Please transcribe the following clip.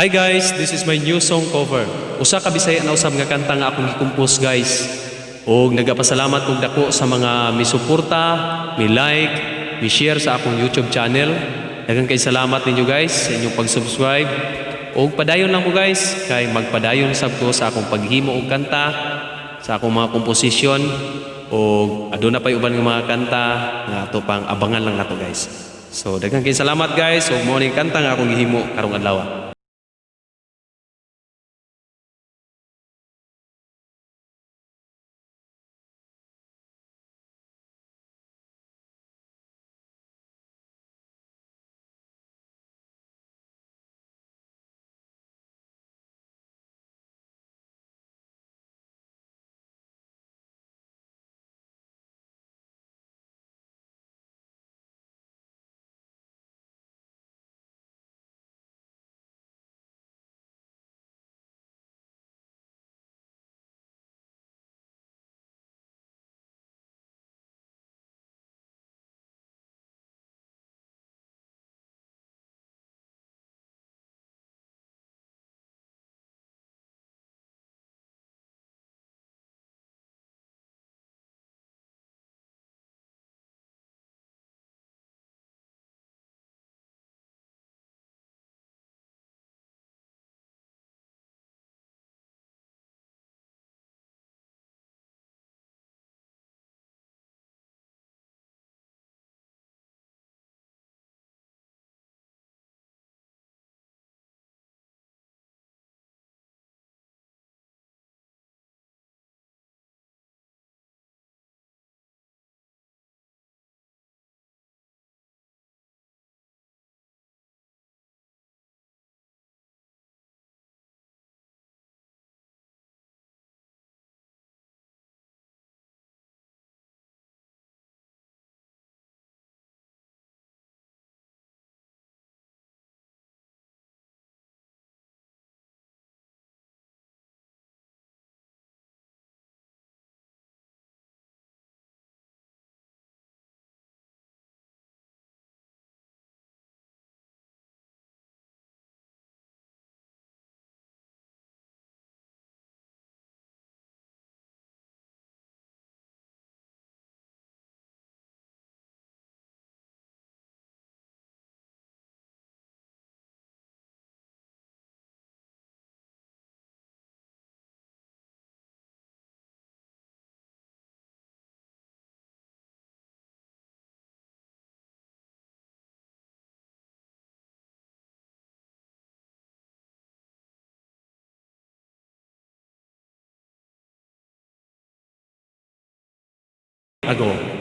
Hi guys, this is my new song cover. Usa ka Bisaya na usab nga kanta nga akong gi-compose, guys. Og nagapasalamat kog dako sa mga misuporta, mi-like, mi-share sa akong YouTube channel. Daghang kay salamat ninyo, guys, sa inyong pag-subscribe. Og padayon lang ko, guys, kay magpadayon sab ko sa akong paghimo og kanta, sa akong mga komposisyon og aduna pay uban nga mga kanta nga ato pang abangan lang nato, guys. So daghang kay salamat, guys, ug mao ning kanta nga akong gihimo karong adlaw. Ago.